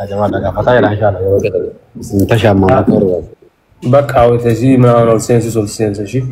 Jabaadha gaafataa jira inshallah yeroo jedhamu. Isin tashaammaa toora. Bakka hawwatee ምናምን ol seensis ol seensa ishii.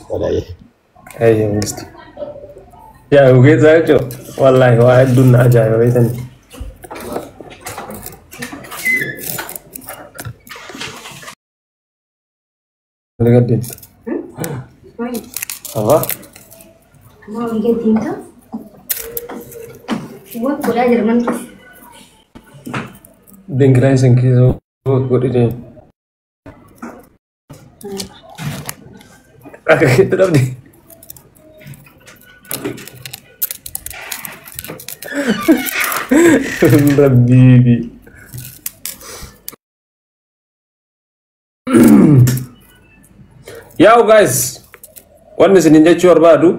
Walaayee. Eeyya mangisti. Yaa ogeessaa jechuun wallaahi waa hedduun na ajaa'iba beektanii. Walii gad deemta. Abbaa. Amma olii gad deemta. Wal godhaa jira manni. Dingiraa isin keessa godhi deemu. Akka keetti dhabde. Rabbiibi. Yaa'u guys, wanni isinin jechuu barbaadu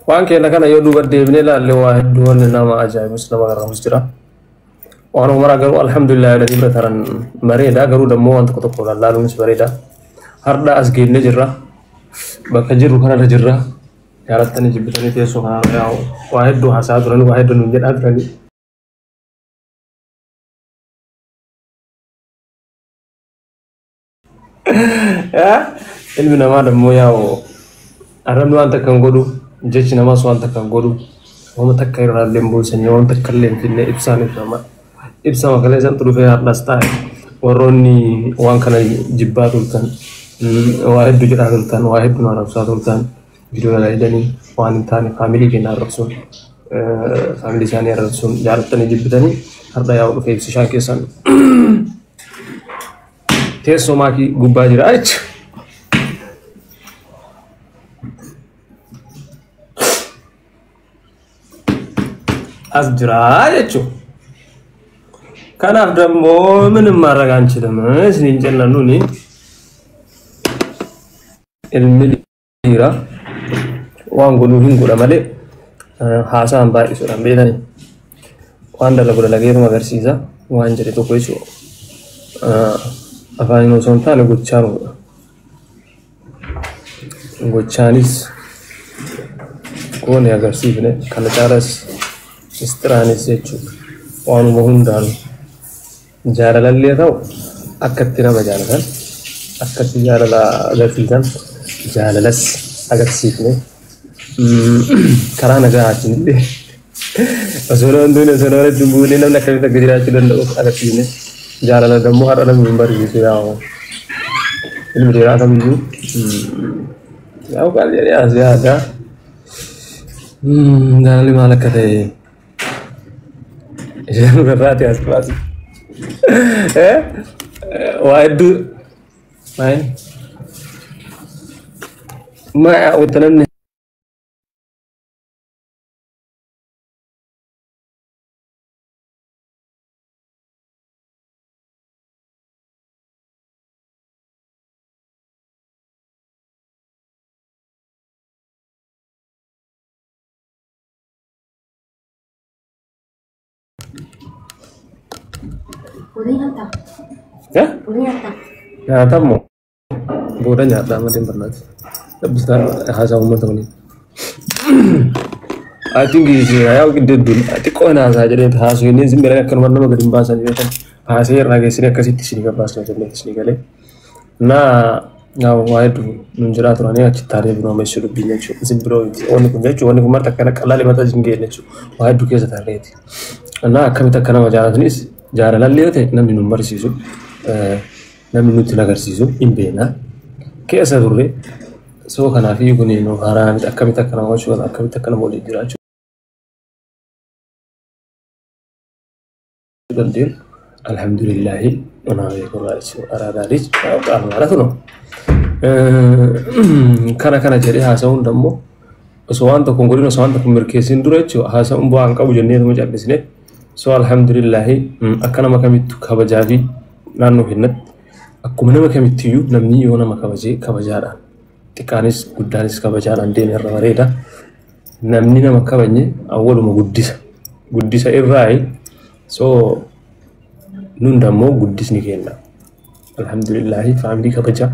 waan keenya kana yoo duuba deebinee ilaalle waa hedduu wanni nama ajaa'ibus nama garaamus jira. Waan umaraa garuu alhamdulillah jedhanii bira taran bareeda, garuu dammoo waan tokko tokko lallaaluunis bareeda. Har'a as geennee jirra. Bakka jirru kanarra jirra. Jaalattanii jibbitanii teessoo kanarra yaa'u waa hedduu haasaa turanii, waa hedduu nuun jedhaa turanii. Ilmi namaa dammoo yaa'u arrabni waan takka hin godhu, jechi namaas waan takka hin godhu, waan takka irraa illee hin buusanii, waan takka illee hin finne ibsaan ibsama. Ibsama kalee santu dhufee har'as taa'e warroonni waan kana jibbaa turtan, waa hedduu jedhaa turtan, waa hedduu nu arrabsaa turtan, viidiyoo dalaydanii waan hin taane faamilii keenya arrabsuun, faamilii isaanii arrabsuun jaalattanii jibbitanii har'a yaa'u dhufee ibsishaan keessan teessoo maakii gubbaa jira jechuudha. As jira jechuudha. Kanaaf dammoo ምንም ማድረግ አንችልም isiniin jenna. Nuni ilmi dhiiraa waan godhuu hin godha malee haasaan baay'isuudhaan beekani. Waan dalagu dalageetuma agarsiisa, waan jedhe tokko jechuudha. Afaaniin osoo hin taane gochaan godha. Gochaanis goone agarsiifne, kana caalas misxiraanis jechuudha. Waanuma hundaanuu jaalalallee ta'u akkatti nama jaalatan, akkatti jaalala agarsiisan, jaalalas agarsiifne, karaa nagaatiin illee osoo nama hin duune, osoo nama hin buune namni akkamitti akka jiraachuu danda'u agarsiifne. Jaalala dammoo har'a namni hin barsiisu, yaa'u ilmi dhiiraa kamiyyuu yaa'u qaal jedhee as yaada. Jaalalli maal akka ta'e isheen irraati as baasi. Waa hedduu maal ma wanta namni Booda nyaataa? Booda nyaataa? Nyaatamoo booda nyaadhaa malee barnaati. Dabbistaan haasaa uummata waliin. I think yaa'u gidduu xiqqoo haasaa jedhee haasoo inni isin bira akkanuma nama gadi hin baasan beekan haasee irraa geessine akkasitti isin gabaasna jennee isin galee. Na yaa'u waa hedduu nun jiraa turanii achi taaree biroo meessu dubbiin jechuudha. Isin biroo wanni kun jechuudha, wanni kun marta akkana qalaalii mataa isin ga'e jechuudha. Waa hedduu keessa tarreeti. Na akkamitti akka nama jaalatanis, jaalalallee yoo ta'e namni nun barsiisu, namni nutti hin agarsiisu, hin beekna. Keessa turre soo kanaaf kun nu haaraa miti. Akkamitti akka nama gochuu, akkamitti akka nama waliin jiraachuu dandeenyu alhamdulillahi onaa beekurraa jechuudha. Araadaa ልጅ ማለት ነው። Kana kana jedhee haasa'uun dammoo osoo waan tokko hin godhin, osoo waan tokko hin mirkeessin dura jechuudha, haasa'uun bu'aa hin qabu jennee numa callisne. So alhamdulillahi akka nama kamittu kabajaa fi naannoo keenyatti akkuma nama kamittiyyuu namni yoo nama kabajee kabajaadhaan, xiqqaanis guddaanis kabajaadhaan deeme irra bareeda. Namni nama kabajne awwaluma guddisa. Guddisa irraayi. So nun dammoo guddisni kenna. Alhamdulillahi faamilii kabajaa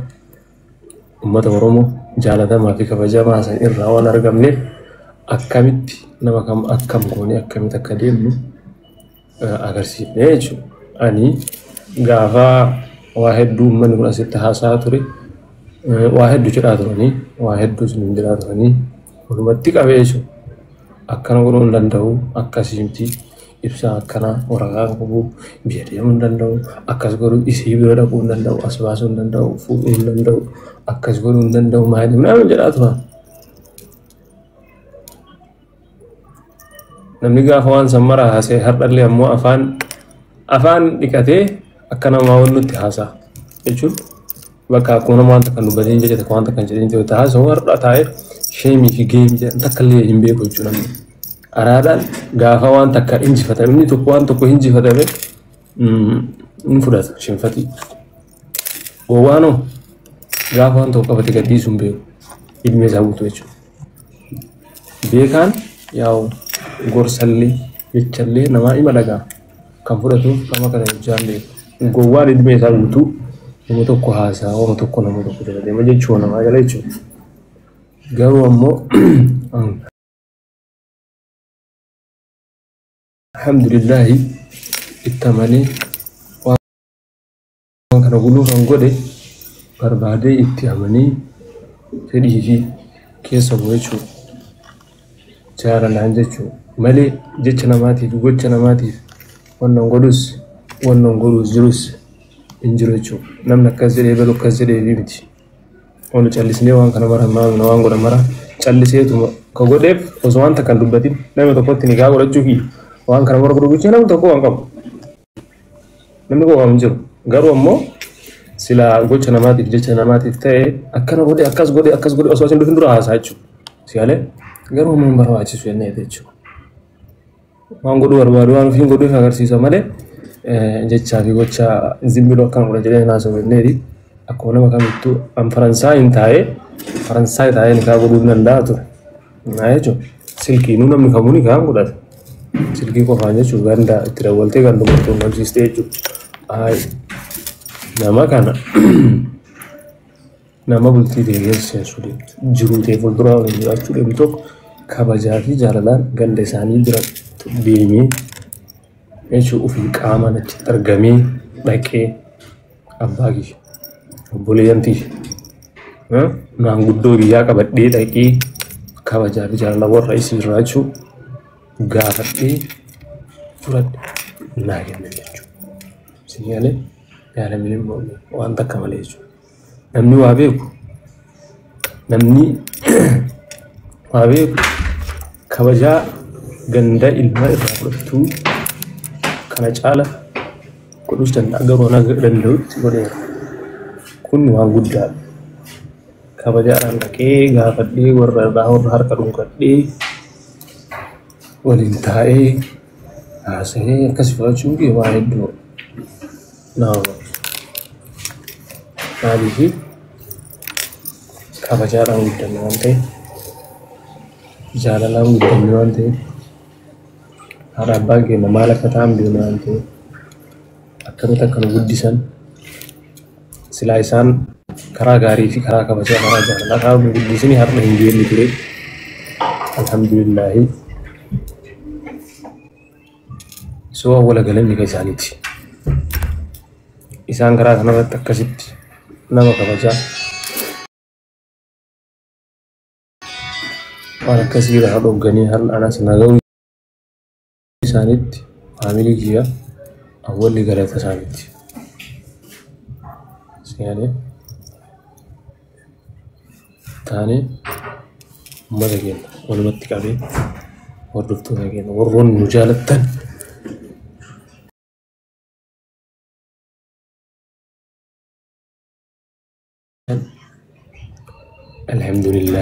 uummata Oromoo jaalatamaa fi kabajamaa san irraa waan argamneef Akkamitti nama kam akkam goonee akkamitti akka deemnu agarsiifne jechuudha. Ani gaafa waa hedduu uummanni kun asitti haasa'aa ture, waa hedduu jedhaa turanii, waa hedduu isin jedhaa turanii, walumatti qabee jechuudha. Akkana godhuu hin danda'u, akkasii miti, ibsaa akkanaa waraqaa qabu, biyya deemuu hin danda'u, akkas godhuu, isii bira dhaquu hin danda'u, as baasuu hin danda'u, fuudhuu hin danda'u, akkas godhuu hin danda'u, maali maali jedhaa turan. Namni gaafa waan san mara haasa'e har'allee ammoo afaan dhiqatee akka namaa waan nutti haasa'a jechuun bakka akkuma nama waan takka dubbatee jecha takka waan takka hin jedhin ta'e haasa'u har'a taa'ee sheemii fi geemii jedhan takka illee hin beeku jechuudha namni. Araadaan gaafa waan takka injifatame, inni tokko waan tokko injifatame hin fudhata shinfatii. Gowwaanoo gaafa waan tokko qabate gadhiisuu hin beeku, ilmi isaa guutuu jechuudha. Beekaan yaa'u gorsallee jechallee namaa ima dhagaa kan fudhatuuf nama kana jechaan beeku. Gowwaan ilmi isaa guutuu nama tokko haasaa, nama tokko nama tokko jala deema jechuudha namaa jala jechuudha. Garuu ammoo alhamdulillahi itti amanee waan kana guluu kan godhe barbaadee itti amanee fedhii fi keessa bu'e jechuudha. Jaalalaan jechuudha. Malee jecha namaatiif gocha namaatiif wannan godhus wannan godhus jirus hin jiru jechuudha. Namni akkas jedhee balu akkas jedhee miti. Waan callisnee waan kana mara waan godhan mara calliseetuma ka godheef osoo waan takka hin dubbatin nama tokkotti nikaa godhachuu fi waan kana mara godhuu namni tokko waan qabu. Namni qofa hin jiru. Garuu ammoo sila gocha namaatiif jecha namaatiif ta'e akkana godhe akkas godhe akkas godhe osoo asin dhufin dura haasaa jechuudha. Si galee garuu ammoo hin barbaachisu jennee jechuudha. Waan godhuu barbaadu waan ofiin godhuuf agarsiisa malee jechaa fi gocha zimbiloo akkana godha jedhee naasoo jenneeti. Akkuma nama kamittuu an Faransaay taa'ee Faransaay taa'ee nikaa godhuu hin danda'a ture. Naa jechuudha. Silkiinuu namni kamuu nikaa godhata. Silkii qofaan jechuun ganda itti dawwaltee ganduma quunnamsiistee jechuudha. Nama kana nama bultii ta'e keessa seensu deemtu, jiruu ta'e fuuldura waliin jiraachuu deemtu tokko kabajaa fi jaalalaan ganda isaanii bira deemee jechuun ofii qaamaan achitti argamee dhaqee abbaa kiyya, obboleeyyan tiyya, maanguddoo biyyaa qabadhee dhaqee kabajaa fi jaalala warra isii irraa jechuun gaafadhee fudhadhe naa kennan jechuudha. Isin galee yaadamni waan takka malee jechuudha. Namni waa beeku, namni waa beeku kabajaa ganda ilmaa irraa fudhattuu kana caala godhuus danda'a, garuu ana danda'utti godheera. Kun waan guddaadha. Kabajaadhaan dhaqee gaafadhee warra irraa warra harka dhungadhee waliin taa'ee haasa'ee akkas fudhachuun kee waan hedduu nama barbaachisa. Maaliif kabajaadhaan guddanne waan ta'eef, jaalalaan guddanne waan ta'eef, haadha abbaan keenya maal akka ta'an beekna waan ta'eef, akkamitti akka nu guddisan, silaa isaan karaa gaarii fi karaa kabajaa karaa jaalalaa karaa nu guddisanii har'a hin geenye ture. Alhamdulillahi. Soo awwala galanni kan isaaniiti. Isaan karaa kanarratti akkasitti nama kabajaa waan akkasii irraa dhogganii har'a anas nagahuu isaaniitti faamilii kiyya awwalli galata isaaniiti. Siyaanee taanee uummata keenya walumatti qabee hordoftoota keenya warroonni nu jaalattan alhamdulillah.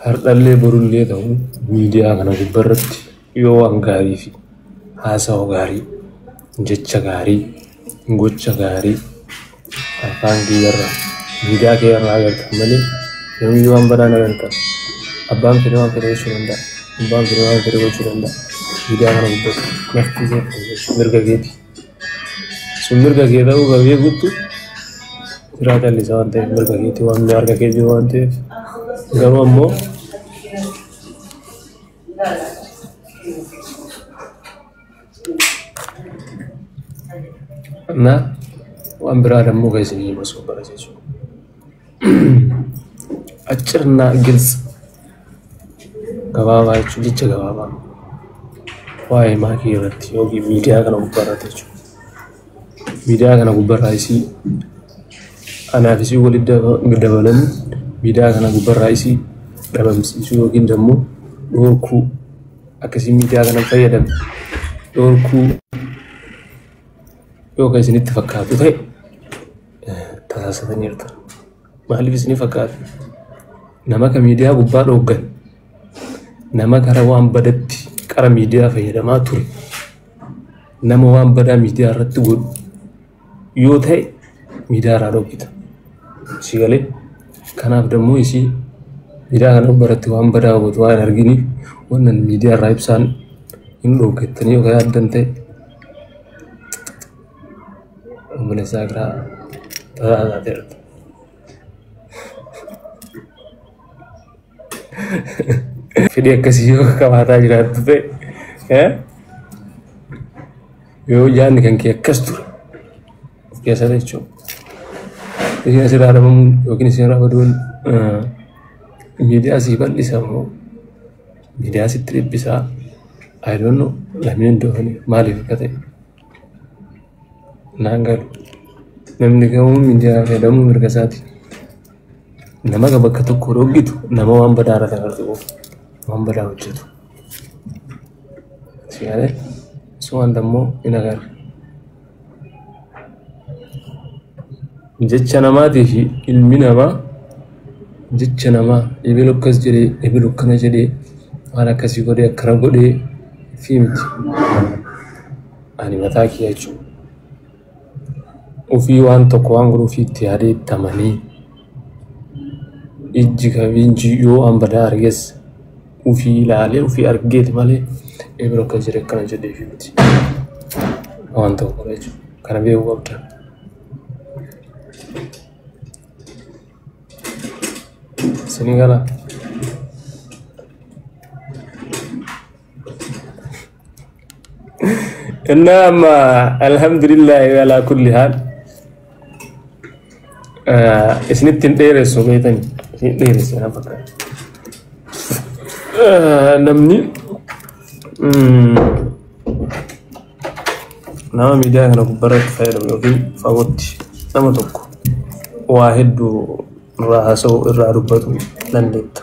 Har'allee borullee ta'u miidiyaa kana gubbaarratti yoo waan gaarii fi haasawa gaarii, jecha gaarii, gocha gaarii Afaan kiyyarraa miidiyaa kiyyarraa agartan malee yoomiyyuu waan badaan agartan. Abbaan fedhe waan fedhe gochuu danda'a. Abbaan fedhe waan fedhe gochuu danda'a. Miidiyaa kana gubbatti nafti ishee mirga keeti. Sun mirga kee ta'uu qabee guttu siraa callisa waan ta'eef mirga keeti waan harka kee jiru waan ta'eef garuu ammoo እና waan biraa ደግሞ ከዚህ መስሎ በረጀቹ አጭርና ግልጽ gabaabaa jechuun jecha gabaabaa waa'ee maakii irratti yookiin miidiyaa kana gubbaarratti jechuudha. Miidiyaa kana gubbaarraa isii anaaf isii walitti dabalanii miidiyaa kana gubbaarraa isii dhabamsiisuu yookiin immoo dhorkuu akkasii miidiyaa kana fayyadamne dhorkuu yookaan isinitti fakkaatu ta'e tasaasataniirta. Maaliif isinii fakkaata? Nama ka miidiyaa gubbaa dhooggan nama kara waan badatti qara miidiyaa fayyadamaa ture nama waan badaa miidiyaa irratti godhu yoo ta'e miidiyaa irraa dhoggita. Si galee kanaaf dammoo isii miidiyaa kana biratti waan badaa gootu waan hin arginiif wannan miidiyaa irraa ibsaan hin dhooggattanii yookaan yaaddan ta'e obboleessaa biraa tasaasaateerta. Fedhii akkasii yoo qabaataa jiraattu ta'e yoo yaadni kan kee akkas ture of keessa jechuudha. Isin asirraa dhabamuun yookiin isin irraa baduun miidiyaa sii bal'isa moo miidiyaa sitti dhiphisaa I don't know lameen iddoo maaliif akka ta'e naan galu. Namni kamuu miidiyaa fayyadamuu mirga isaati. Nama bakka tokko dhoggitu nama waan badaa irratti agartu qofa waan badaa hojjetu. Si galee sumaan dammoo hin agarre. Jecha namaatii fi ilmi namaa jecha namaa ebilu akkas jedhee ebilu akkana jedhee waan akkasii godhee akkana godhee fi miti. Ani mataa kiyya jechuudha. Ofii waan tokko waan godhu ofii itti yaadee itti amanee ijji kabiinji yoo waan badaa arges ofii ilaalee ofii argeeti malee ebilu akkas jedhee akkana jedhee fi miti. Waan tokko godha jechuudha. Kana beekuu qabda. Isinii galaa? እና amma alhamdulillah ala kulli haal isinitti hin dheeressu beetani isin dheeresse na fakkaata. Namni nama miidiyaa kana gubbaarratti fayyadamu yookiin fagootti nama tokko waa hedduu irraa haasa'u irraa dubbatu dandeetta.